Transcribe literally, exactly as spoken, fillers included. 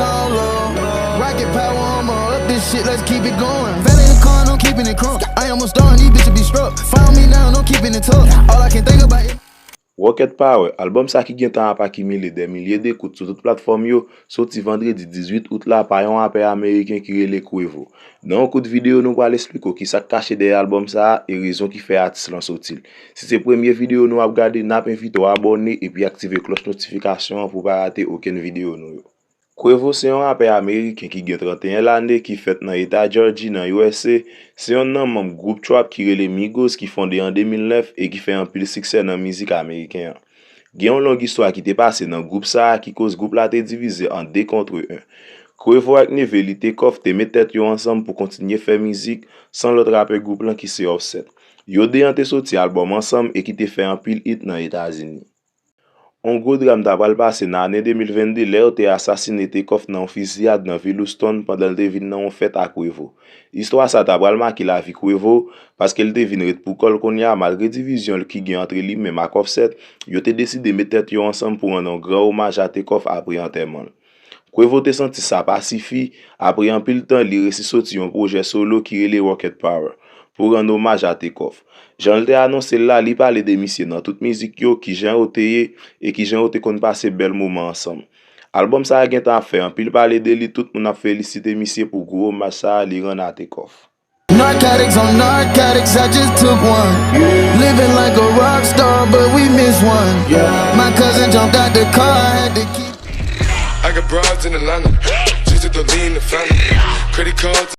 All up. Rocket power, I'ma up this shit, let's keep it going. Valet the car, no keeping it crunk. I almost done, these bitches be struck. Found me down, no keeping it tucked. All I can think about is Rocket Power, albòm sa ki gentan ap akimile dè milye dekout sou tout platfòm yo, soti vandredi dizuit out la pa yon rapè ameriken ki rele Quavo. Nan yon kout videyo, nou pral esplike w kisa k kache dèyè albòm sa a e rezon ki fè atis lan soti l. Si se premye videyo nou ap gade, n ap envite w abòne epi aktive klòch notifikasyon an pou w pa rate okenn videyo nou yo. Quavo se yon rapè ameriken ki gen tranteyen lane ki fèt nan eta Jòji nan U S A. Se yonn nan manm gwoup trap ki rele Migos ki fonde an de mil nèf e ki fè anpil siksè nan mizik ameriken an. Gen yon long istwa ki te pase nan gwoup sa a ki koz gwoup la te divize an de contre un. Quavo ak neve li Takeoff te met tèt yo ansanm pou kontinye fè mizik san lòt rapè gwoup lan ki se Offset. Yo de an te soti albòm ansanm e ki te fè anpil it nan Etazini. On gwo dram ta pral pase nan ane de mil vennde lè yo te asasine Takeoff nan yon fiziyad nan vil Houston pandan l te vin nan yon fèt ak Quavo. Istwa sa ta pral make lavi Quavo paske l te vin ret pou kò l kounye a malgre divizyon ki gen antre li menm ak Offset, yo te deside met tèt yo ansanm pou rann yon gran omaj a Takeoff apre antèman l. Quavo te santi sa pa sifi, apre anpil tan li resi soti yon pwojè solo ki rele Rocket Power pou rann omaj a Takeoff. Jan l te anonse l la, li pale de misye nan tout mizik yo, kijan yo te ye e kijan yo te konn pase bèl moman ansanm. Albòm sa a gentan ap fè anpil pale de li, tout moun ap felisite misye pou gwo omaj sa a li rann a Takeoff. Narcotics on narcotics, I just took one. Living like a rock star, but we missed one. My cousin jumped out the car, I had to keep. I got broads in Atlanta, just to lean the family. Credit cards.